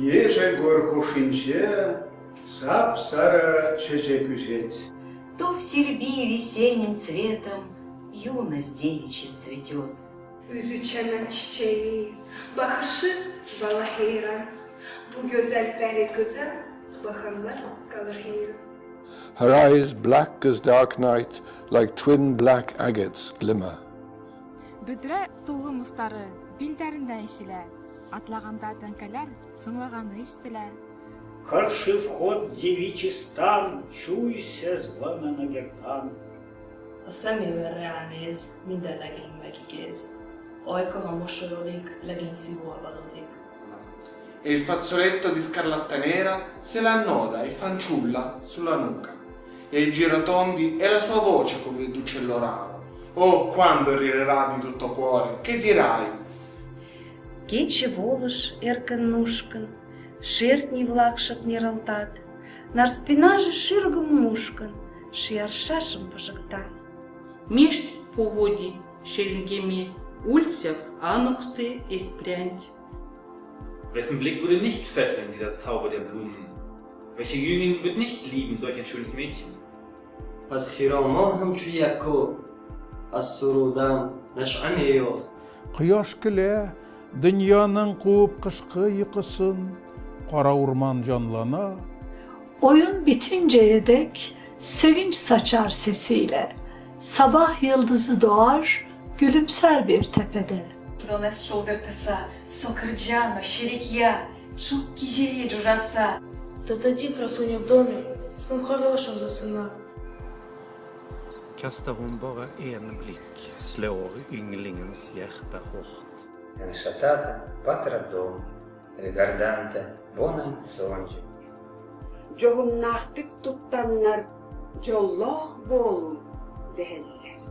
Ешӗл курӑк хушшинче сап-сарӑ чечек ӳсет. То в Сербии весенним цветом юность девичья цветет. Üzü çemen çiçeği, Bakışı bala heyran. Bu güzel peri kıza Bakanlar kalır heyran. Her eyes black as dark night, like twin black agates glimmer. Бөдрә толым устары билдәрендә ишелә, Атлаганда тәңкәләр сыңлаганы ишетелә. Каршы вход девичий стан, Чуйся звона на гертан. A szemével ránéz, minden legény megigéz. Ajka, ha mosolyodik, legény szív olvadozik. E il fazzoletto di scarlatta nera se l'annoda e fanciulla sulla nuca. E i giratondi e la sua voce come d'uccello raro. Oh, quando rirerà di tutto cuore, che dirai? Кече волыш эркын нушкын, Шӧртньӧ-влак шып нералтат, Нарспинаже шӱргым мушкын, Ший аршашым пыжыкта. Мешть поводи чельгеме, ульцяв аноксты эсь прянть. Wessen Blick würde nicht fesseln dieser Zauber der Blumen? Welcher Jüngling wird nicht lieben solch ein schönes Mädchen? Аз хиромон һамчу як кӯҳ, аз сурудан нашъа меёфт. Кояш көлә, дөньяның куып кышкы йокысын, Кара урман җанлана. Oyun bitinceye dek sevinç saçar sesiyle, Sabah yıldızı doğar, gülümser bir tepede. Донес шылдыртыса, сокырджано, ширикья, Чук-кижери жужаса. Да тоді красуня в домі сном хорошим засина. Kastar hon bara en blick slår ynglingens hjärta hårt. Enŝatata patra domo, rigardante bonajn sonĝojn. Дьоһуннаахтык туттаннар дьоллоох буолуҥ дэһэллэр.